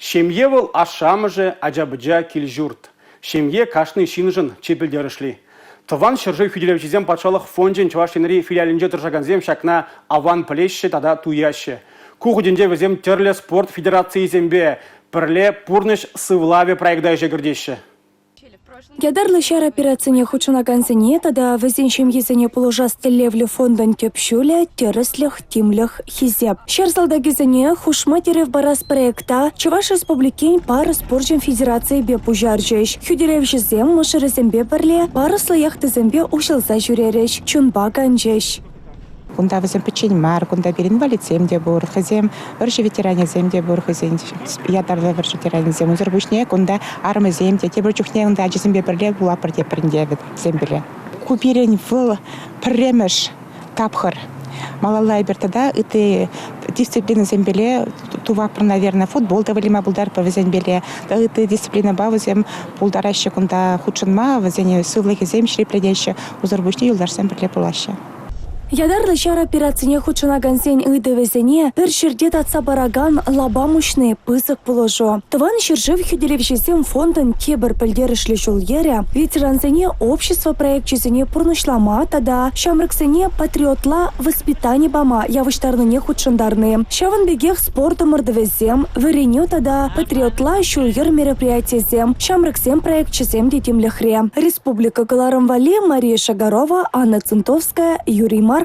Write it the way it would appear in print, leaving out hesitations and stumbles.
Ҫемье вӑл ашшӗ-амӑшӗ, ача-пӑча, кил-ҫурт. Ҫемье кашни ҫыншӑн чи пӗлтерӗшли. Тӑван ҫӗршыв хӳтӗлевҫисем патшалӑх фончӗн Чӑваш Енри филиалӗнче тӑрӑшакансем ҫакна аван пӗлеҫҫӗ тата туяҫҫӗ. Ку хутӗнче вӗсем тӗрлӗ спорт федерацийӗсемпе пӗрле «Пурнӑҫ сывлавӗ» проекта ӗҫе кӗртеҫҫӗ. Ятарлӑ ҫар операцине хутшӑнакансене тата вӗсен ҫемйисене пулӑшас тӗллевлӗ фондӑн тӗп ҫулӗ – тӗрӗслӗх, тимлӗх, хисеп. Ҫар салтакӗсене хушма тӗрев парас проекта Чӑваш Республикин парӑс спорчӗн федерацийӗпе пуҫарчӗҫ. Хӳтӗлевҫӗсем мӑшӑрӗсемпе пӗрле парӑслӑ яхтӑсемпе уҫӑлса ҫӳрерӗҫ, чунпа канчӗҫ. Кунта вӗсем пӗччен мар, кунта пирӗн инвалидсем те пур, хӑйсем вӑрҫӑ ветеранӗсем те пур, хӑйсен ятарлӑ вӑрҫӑ ветеранӗсем. Унсӑр пуҫне кунта арӑмӗсем те, тепӗр чухне унта ачасемпе пӗрле пулатпӑр тепӗр ӗнтӗ вӗсемпеле. Ку пирӗн вӑл пӗрремӗш тапхӑр. Малалла эпир тата ытти дисциплинӑсемпеле тупатпӑр, наверное, футбол та выляма пултаратпӑр вӗсемпеле. Ытти дисциплинӑпа вӗсем пултараҫҫӗ кунта хутшӑнма, вӗсене сывлӑхӗсем ҫирӗплетеҫҫӗ. Унсӑр пуҫне юлташсем пӗрле пулаҫҫӗ. Ятарлӑ ҫар операцине хутшӑнакансен ыйтӑвӗсене пӗр ҫӗрте татса паракан лапам уҫни пысӑк пулӑшу. Тӑван ҫӗршыв хӳтӗлевҫисем фондӑн тепӗр пӗлтерӗшлӗ ҫул-йӗрӗ ветерансене общество проекчӗсене пурнӑҫлама тата ҫамрӑксене патриотла воспитани пама явӑҫтарнине хутшӑнтарни. Ҫавӑн пекех спорт ӑмӑртӑвӗсем, вӗренӳ тата патриотла ҫул-йӗр мероприятийӗсем, ҫамрӑксен проекчӗсем те тимлӗхре. Республика кӑларӑм валли Мария Шагарова, Анна Цинтовская, Юрий Марков.